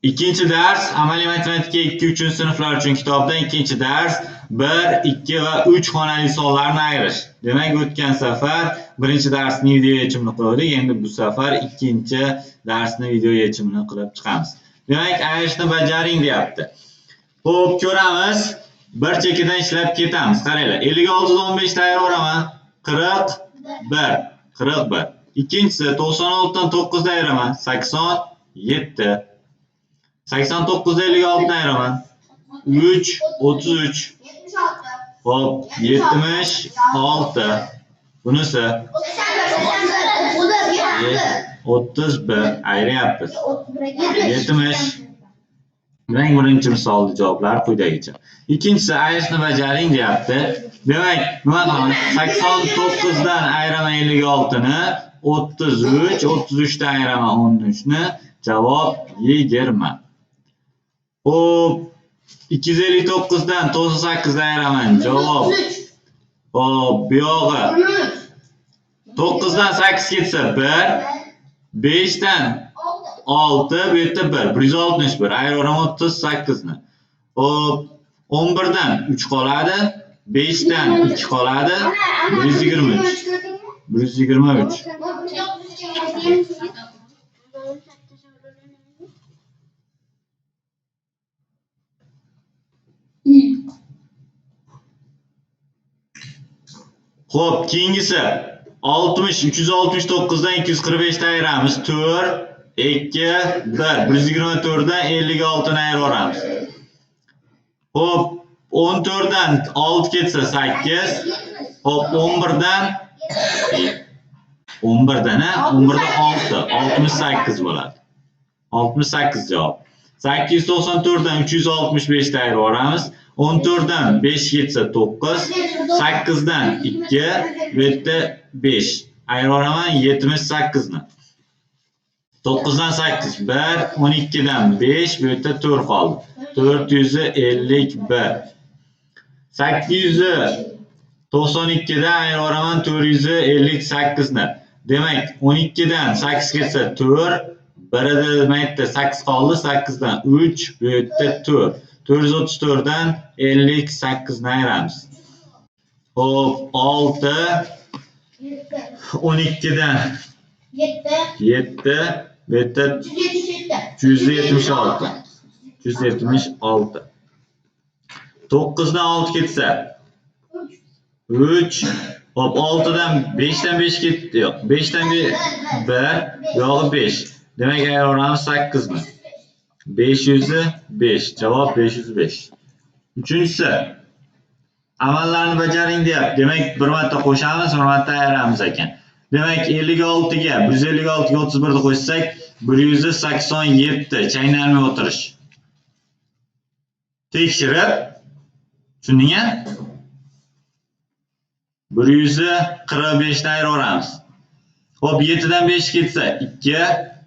Ikkinchi dars amaliy matematika 2-3 sinflar uchun kitobdan ikkinchi dars 1, 2 va 3 xonali sonlarni ayirish. Demak, o'tgan safar birinchi darsning video yechimini qildik. Endi bu safar ikkinchi darsni video yechimini qilib chiqamiz. Demak, ayirishni bajaring deyapti. Xo'p, ko'ramiz. Bir chekidan ishlab ketamiz. Qaranglar, 56 dan 15 ta ayiraman. 41. 41. Ikkinchisi 96 dan 9 ta ayiraman. 87. 89 dan 56 ni ayiraman. 3, 33. Xo'p, 76. Bunisi 31 ayryapmiz. 70. Demak, birinchi misolning javoblari quyidagicha. Ikkinchisi ayirishni bajaring deyapti. Demak, nima qilamiz? 89 dan ayiraman 56 ni, 33, 33 dan ayiraman 13 ni, javob 20. Xo'p, 259 dan 98 ni ayiraman, javob. Xo'p, bu yog'i 9 dan 8 ketsa 1, 5 dan 6, bu yerda 1, 161. Ayiraman 38 ni. Xo'p, 11 dan 3 qoladi, 5 dan 2 qoladi, 123. 123. Xo'p, keyingisi 60 369 dan 245 ta ayiramiz. 4 2 1 124 dan 56 ni ayiraveramiz. Xo'p, 14 dan 6 ketsa 8. Xo'p, 11 dan 11 dan 11 dan 6, 68 bo'ladi. 68 javob. 894 dan 365 ta ayiraveramiz. 14 dan 5 ketsa 9, 8 dan 2, bu yerda 5. Ayiraman 78 ni. 9 dan 8 1, 12 dan 5, bu yerda 4 qoldi. 451. 892 dan ayiraman 458 ni. Demak, 12 dan 8 ketsa 4, birida nima yerda 8 qoldi, 8 dan 3, bu yerda 4. 434 dan 58 ni ayiramiz. Xo'p, 6 12 dan 7, bu yerda 376. 376. 9 dan 6 ketsa 3. Xo'p, 6 dan 5 dan 5 ketdi. Yo'q, 5 dan 1, bu yog'i 5. Demak, ayiraveramiz 8 ni. 505. Javob 505. Uchinchisi amallarni bajaring deyapti. Demak, bir marta qo'shamiz, bir marta ayiramiz ekan. Demak, 56 ga 156 ga 31 ni qo'shsak, 187 chaynalmay o'tirish. Tekshirib, tushundingmi? 145 ni ayiraveramiz. Xo'p, 7 dan 5 ketsa 2,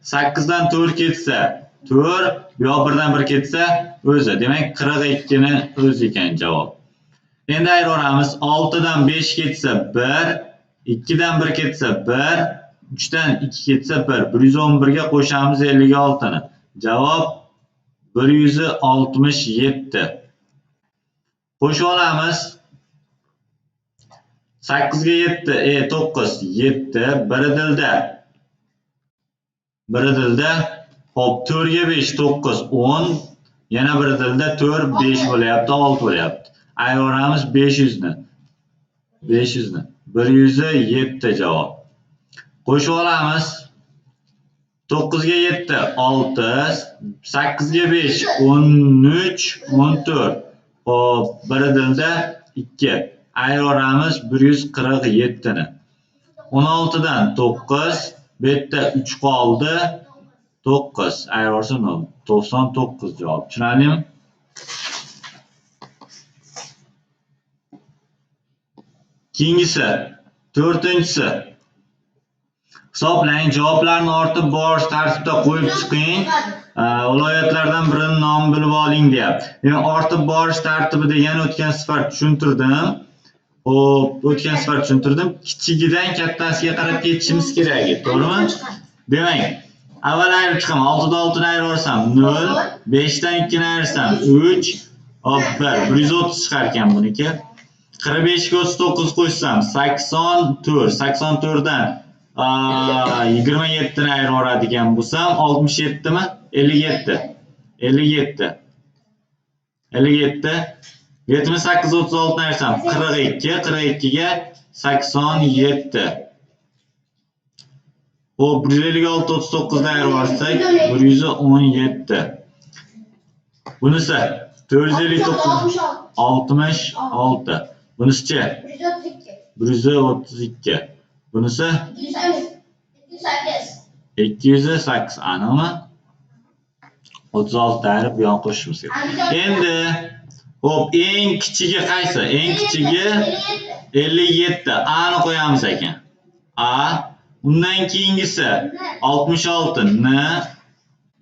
8 dan 4 ketsa 4, bu yoq 1 dan 1 ketsa o'zi. Demak, 42 ni o'zi ekan javob. Endi ayiraveramiz. 6 dan 5 ketsa 1, 2 dan 1 ketsa 1, 3 dan 2 ketsa 1. 111 ga qo'shamiz 56 ni. Javob 167. Qo'shib olamiz. 8 ga 7, 9, 7, biri dilda. Biri dilda. Xo'p, 4 ga 5, 9, 10. Yana biri dilda 4, 5 bo'lyapti, 6 bo'lyapti. Ayiraveramiz 500 ni. 500 ni. 107 javob. Qo'shib olamiz. 9 ga 7, 6, 8 ga 5, 13, 14. Xo'p, biri dilda 2. Ayiraveramiz 147 ni. 16 dan 9, bu yerda 3 qoldi. 9. Ayiraversa 0. 99 javob. Tushunarlimi? Keyingisi, to'rtinchisi. Hisoblang, javoblarni ortib borish tartibda qo'yib chiqing. Viloyatlardan birini nomini bilib oling deyapti. Demak, ortib borish tartibi degani o'tgan safar tushuntirdim. Xo'p, o'tgan safar tushuntirdim. Kichigidan kattasiga qarab ketishimiz kerak edi, to'g'rimi? Demak, Avval ayirib chiqaman. 6 dan 6 ni ayirib yuborsam 0, 5 dan 2 ni ayirsam 3, hop 1. 130 chiqar ekan buniki. 45 ga 39 qo'shsam 84. 84 dan 27 ni ayirib yuboradigan bo'lsam 67 mi? 57. 57. 57. 78 36 ni ayirsam 42. 42 ga 87. Xo'p, 156 39 ni ayirib yuborsak 117. Bunisi 459 66. Bunisichi 132. Bunisi 208. Aniqmi? 36 ayirib bu yoqqa qo'shishimiz kerak. Endi xo'p, eng kichigi qaysi? Eng kichigi 57. A ni qo'yamiz ekan. A. Undan keyingisi 66. N.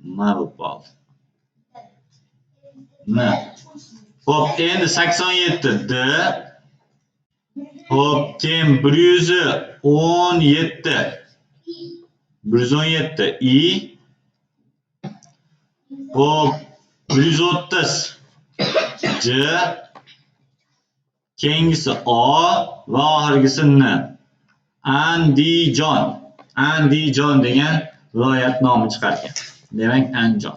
Nima bo'lib qoldi? N. Xo'p, endi 87 D. Xo'p, keyin 117. 117 I. Xo'p, 130 C. Keyingisi O va oxirgisi N. Andijon. Andijon degan viloyat nomi chiqar ekan. Demak, Andijon.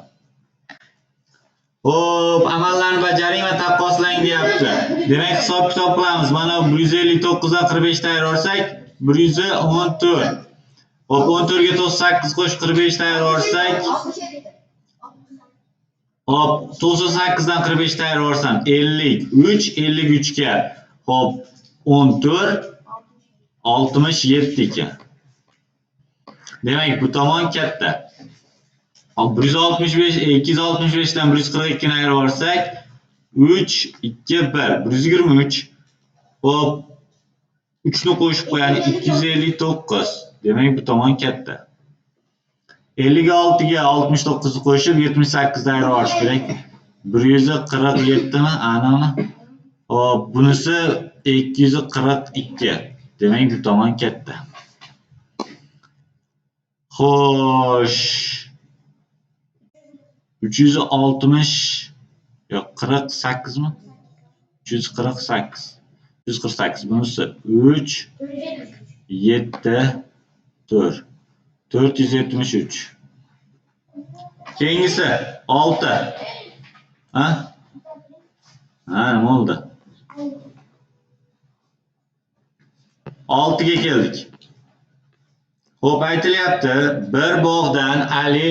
Xo'p, amallarni bajaring va taqqoslang deyapti. Demak, hisob-kitob qilamiz. Mana 159 dan 45 ta ayirsak 114. Xo'p, 14 ga 98 qo'shib 45 ta ayirsak, xo'p, 98 dan 45 ta ayirib 53, 53 ga xo'p 14 67 ekan. Demak, bu tomon katta. Hop, 165 265 dan 142 ni ayirib yuborsak 3 2 1 123. Xo'p, 3 ni qo'shib qo'yadi 259. Demak, bu tomon katta. 56 ga 69 ni qo'shib 78 ni ayirib yuborish kerak. 147 mi? Aniqmi? Xo'p, bunisi 242. Demak, bu tomon katta. Xo'sh. 360 yo'q, 48 mi? 348. 348. Bunisi 3 7 4. 473. Keyingisi 6. Ha? Ha, nima bo'ldi? 6 ga keldik. Xo'p, aytilyapti, bir bog'dan Ali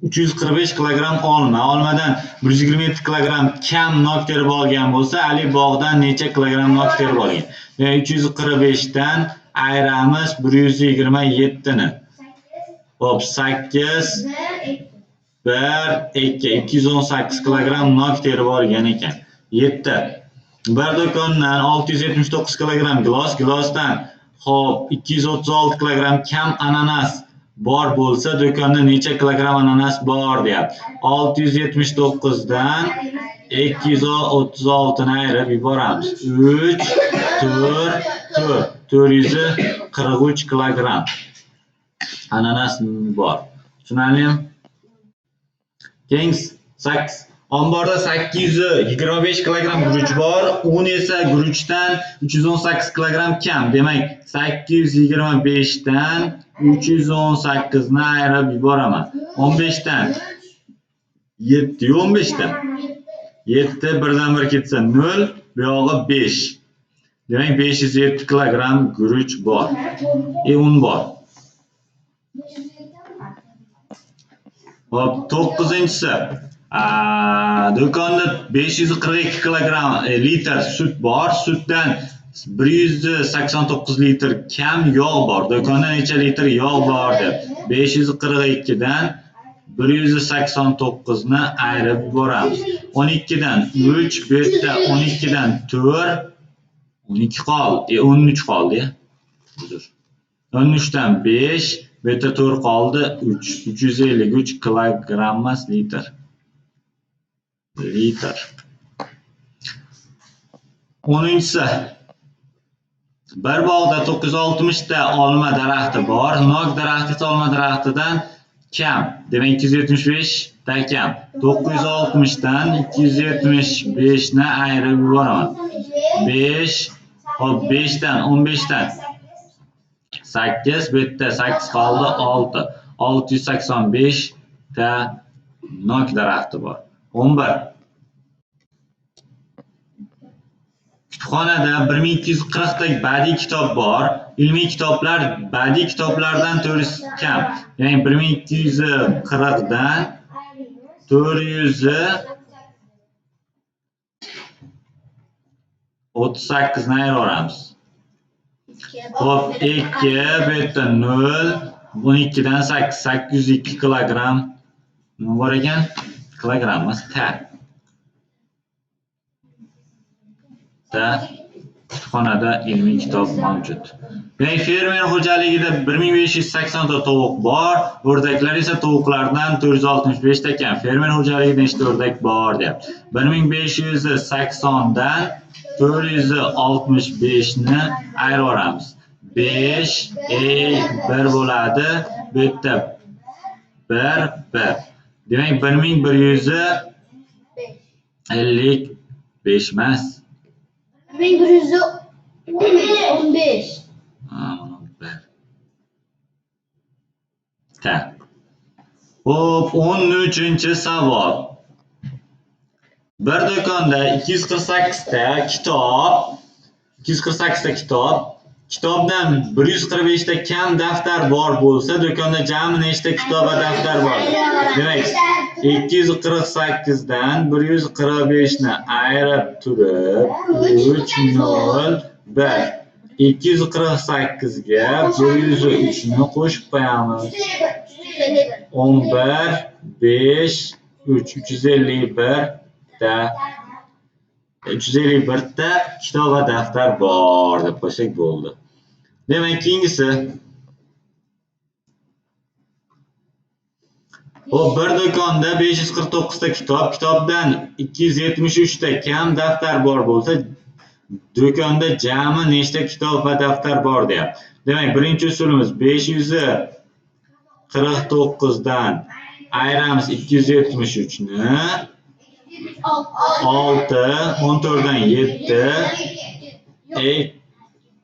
345 kilogramm olma, olmadan 127 kilogramm kam nok terib olgan bo'lsa, Ali bog'dan necha kilogramm nok terib olgan? Demak, 345 dan ayiramiz 127 ni. Xo'p, 8 1 2 218 kilogramm nok terib olgan ekan. 7. Bir do'kondan 679 kilogramm gilos, gilosdan xo'p 236 kilogramm kam ananas bor bo'lsa, do'konda necha kilogramm ananas bor deyapti. 679 dan 236 ni ayirib yuboramiz. 3 4 4 443 kilogramm ananas bor. Tushunarlimi? Keyingisi 8. Omborda 825 kilogramm guruch bor, un esa guruchdan 318 kilogramm kam. Demak, 825 dan 318 ni ayirib yuboraman. 15 dan 7, 15 dan 7 birdan bir ketsa 0, bu yog'i 5. Demak, 507 kilogramm guruch bor. Un bor. Hop, 9-inchisi. Do'konda 542 kilogramm litr sut bor. Sutdan 189 litr kam yog' bor. Do'konda necha litr yog' bor deb 542 dan 189 ni ayirib yuboramiz. 12 dan 3, bu yerda 12 dan 4, 12 qoldi, 13 qoldi. Uzr. 13 dan 5, bu yerda 4 qoldi, 3. 353 kilogramm emas, litr. Litr. 10-inchisi. Bir bog'da 960 ta olma daraxti bor. Nok daraxti esa olma daraxtidan Kam. Demak, 275 ta kam. 960 dan 275 ni ayirib yuboraman. 5, hop, 5 dan 15 dan 8, bu yerda 8 qoldi, 6. 685 ta nok daraxti bor. 11. Kutubxonada 1240 ta badiiy kitob bor. Ilmiy kitoblar badiiy kitoblardan 400 kam. Ya'ni 1240 dan 438 ni ayiraveramiz. Xo'p, 2, bu yerda 0, 12 dan 8, 802 kilogramm nima bor ekan? Kilogramm emas, ta. Ta kutubxonada ilmiy kitob mavjud. Demak, fermer xo'jaligida 1580 ta tovuq bor, o'rdaklar esa tovuqlardan 465 ta kam. Fermer xo'jaligida nechta o'rdak bor deyapti. 1580 dan 465 ni ayiraveramiz. 5 1 bo'ladi. Bu yerda 1 1. Demak, 1155 emas. 1115. Ha, mana 1. Ta. Xo'p, 13-savol. Bir do'konda 248 ta kitob, 248 ta kitob, kitobdan 145 ta kam daftar bor bo'lsa, do'konda jami nechta kitob va daftar bor? Demak, 248 dan 145 ni ayirib turib, 3 0 1. 248 ga 103 ni qo'shib qo'yamiz. 11 5 3 351 ta 351 ta kitob va daftar bor deb qo'ysak bo'ldi. Demak, keyingisi. Xo'p, bir do'konda 549 ta kitob, kitobdan 273 ta kam daftar bor bo'lsa, do'konda jami nechta kitob va daftar bor deyapti. Demak, birinchi usulimiz 549 dan ayiramiz 273 ni. 6, 14 dan 7, 2,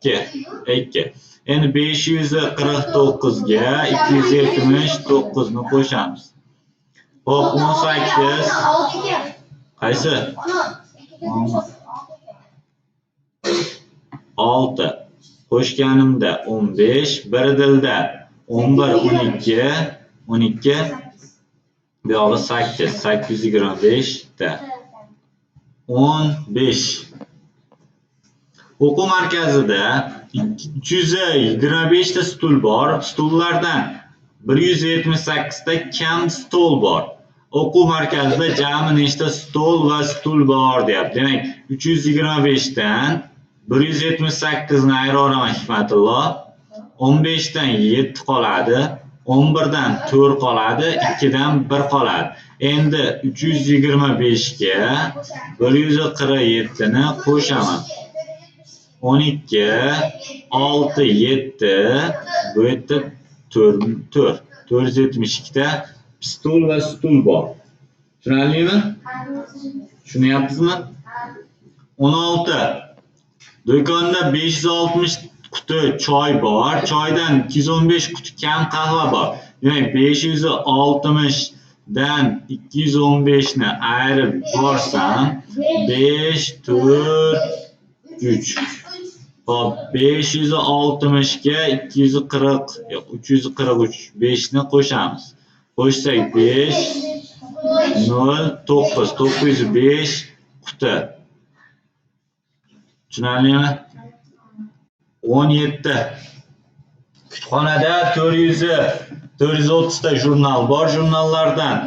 2. Endi 549 ga 279 ni qo'shamiz. Xo'p, 18. Qaysi? 6. Qo'shganimda 15, bir dilda 11, 12, 12, bu yog'i 8, 825 ta. 15. O'quv markazida 325 ta stul bor. Stullardan 178 ta kam stol bor. O'quv markazida jami nechta stol va stul bor deyapti. Demak, 325 dan 178 ni ayiraman Hikmatullo. 15 dan 7 qoladi, 11 dan 4 qoladi, 2 dan 1 qoladi. Endi 325 ga 147 ni qo'shaman. 12, 6, 7, bu yerda 4, 4. 472 ta stol va stul bor. Tushunarlimi? Tushunyapsizmi? 16. Do'konda 560 quti choy bor. Choydan 215 quti kam qahva bor. Demak, 560 dan 215 ni ayirib borsam 5, 4, 3. Hop, 560 ga 240, yo'q, 343, 5 ni qo'shamiz. Qo'shsak 5, 0, 9, 905 quti. Tushunarlimi? 17. Kutubxonada 430 ta jurnal bor. Jurnallardan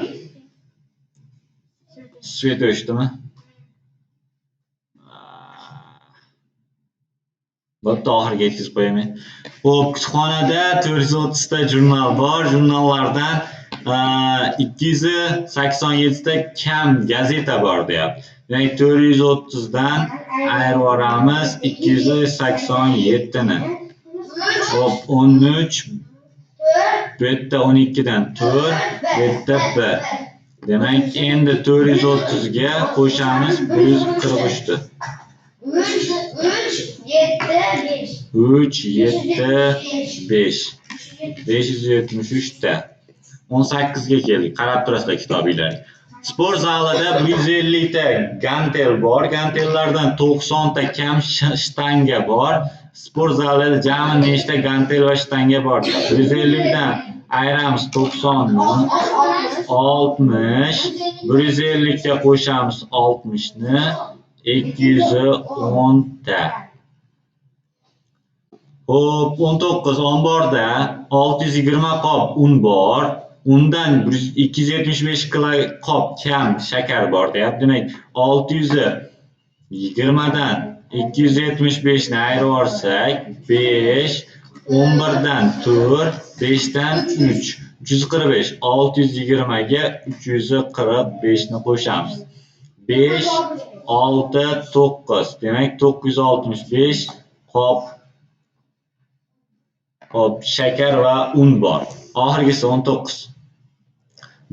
svet o'chdimi? Bo'pti, oxiriga yetkazib qo'yaman. Xo'p, kutubxonada 430 ta jurnal bor. Jurnallardan 287 ta kam gazeta bor deyapti. Demak, 430 dan ayirib yuboramiz 287 ni. Xo'p, 13 Bu yerda 12 dan 4, bu yerda 1. Demak, endi 430 ga qo'shamiz 143 ni. 3, 3, 7, 5. 3, 7, 5. 573 ta. 18 ga keldik. Qarab turasizlar kitobinglarga. Sport zalida 150 ta gantel bor. Gantellardan 90 ta kam shtanga bor. Sport zalida jami nechta gantel va shtanga bor? 150 dan ayiramiz 90 ni. 60, 150 ga qo'shamiz 60 ni, 210 ta. Xo'p, 19 omborda 620 qop un bor. Undan 275 kilo qop kam shakar bor deyapti. Demak, 620 dan 275 ni ayirib yuborsak, 5, 11 dan 4, 5 dan 3, 345. 620 ga 345 ni qo'shamiz. 5, 6, 9. Demak, 965 qop shakar va un bor. Oxirgisi 19.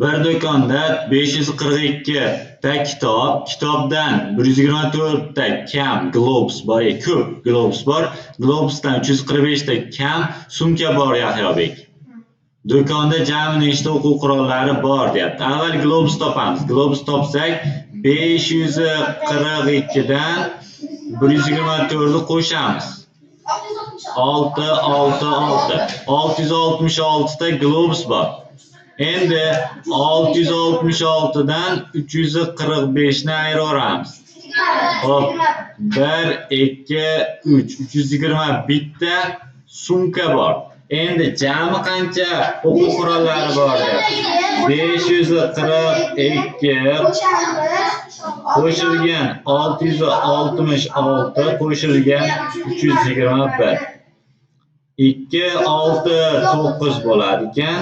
Bir do'konda 542 ta kitob, kitobdan 124 ta kam globus bor, ko'p globus bor. Globusdan 345 ta kam sumka bor Yahyobek. Do'konda jami nechta o'quv qurollari bor deyapti. Avval globus topamiz. Globus topsak 542 dan 124 ni qo'shamiz. 6, 6, 6. 666 ta globus bor. Endi 666 dan 345 ni ayiraveramiz. Hop, 1, 2, 3. 321 ta sumka bor. Endi jami qancha o'quv qurollari bor deyapti. 542 qo'shilgan 666 qo'shilgan 321. 2, 6, 9 bo'ladi ekan.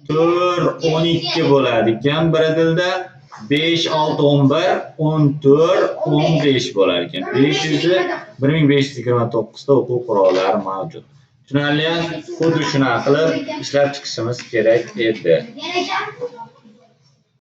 4, 12 bo'ladi ekan bir dilda. 5, 6, 11, 14, 15 bo'lar ekan. 1529 ta o'quv qurollari mavjud. Tushunarli? Xuddi shunaqa qilib ishlab chiqishimiz kerak edi.